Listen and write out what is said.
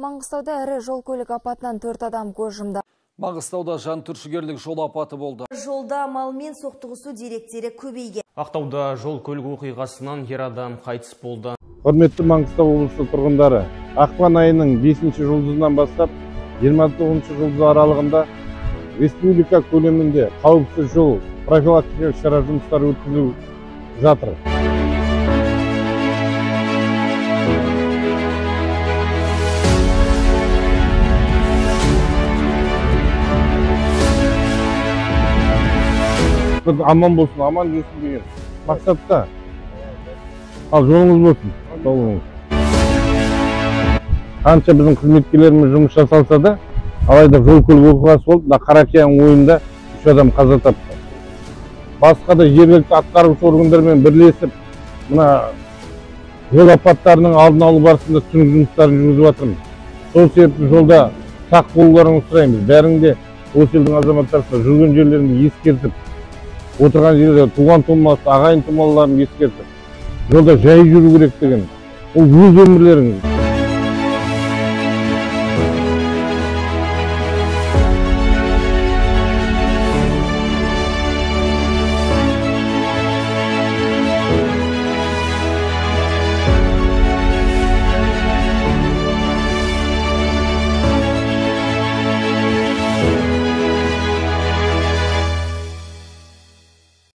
Маңғыстауда ірі жол көлік апатынан 4 адам көз жұмды. Маңғыстауда жантүршігерлік жол апаты болды. Жолда малмен соқтығысу деректері көбейген. Ақтауда жол көлік оқиғасынан ер адам қайтыс болды. Құрметті Маңғыстау облысы тұрғындары, ақпан айының 5 жұлдызынан бастап 29 жұлдыз аралығында республика көлемінде қауіпсіз жол профилактикалық шара жұмыстары өткізіліп жатыр. Аман болсын, аман жүрсін деген мақсатта. Ал жолыңыз болсын, сау болыңыз. Қанша біздің қызметкерлеріміз жұмыс жасалса да, алайда жол көлік оқиғасы болып, мына Қарақияның ойында 3 адам қаза тапты. Басқа да жергілікті атқарушы органдармен бірлесіп, мына жол апаттарының алдын алу барысында түсінік жұмыстарын жүргізіп жатырмыз. Сол себепті жолда сақ болуларыңызды сұраймыз. Бәрің де осы елдің азаматтары жүрген жерлерінде ескертіп, отырған жерде туған тумасы, ағайын тумаларын ескертіп, жолда жай жүру керек деген, ол өз өмірлеріңіз.